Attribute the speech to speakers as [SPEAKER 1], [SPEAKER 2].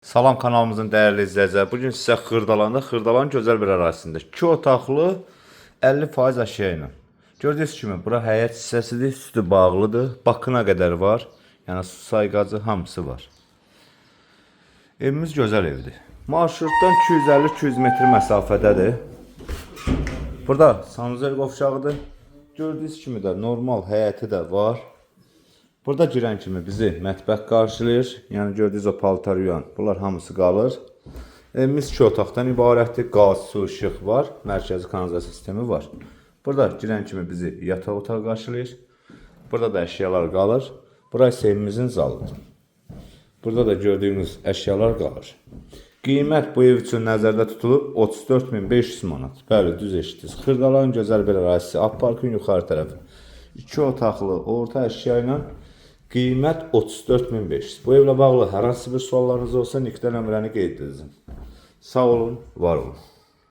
[SPEAKER 1] Salam kanalımızın dəyərli izləyiciləri. Bu gün sizə Xırdalanda, Xırdalan gözəl bir ərazisində 2 otaqlı 50% əşya ilə. Gördüyünüz kimi bura həyət hissəsidir, üstü bağlıdır, bakına qədər var. Yəni su sayğacı hamısı var. Evimiz gözəl evdir. Marşrutdan 250-300 metr məsafədədir. Burada sanuzel qovşağıdır. Gördüyünüz kimi də normal həyəti də var. Burada girən kimi bizi mətbəx qarşılayır. Yəni gördüyünüz o paltar yuyan, bunlar hamısı qalır. Evimiz iki otaqdan ibarətdir. Qaz, su, işıq var. Mərkəzi kanalizasiya sistemi var. Burada girən kimi bizi yataq otağı qarşılayır. Burada da əşyalar qalır. Bura isə evimizin zalıdır. Burada da gördüyünüz əşyalar qalır. Qiymət bu ev üçün nəzərdə tutulub 34.500 manat. Bəli, düz eşitdiniz. Xırdalan gözəl bir ərazisi, Ab Parkın yuxarı tərəfi. İki otaqlı, orta əşya ilə qiymət 34.500. Bu evlə bağlı hər hansı bir suallarınız olsa nickdə nömrəni qeyd edin. Sağ olun, var olun.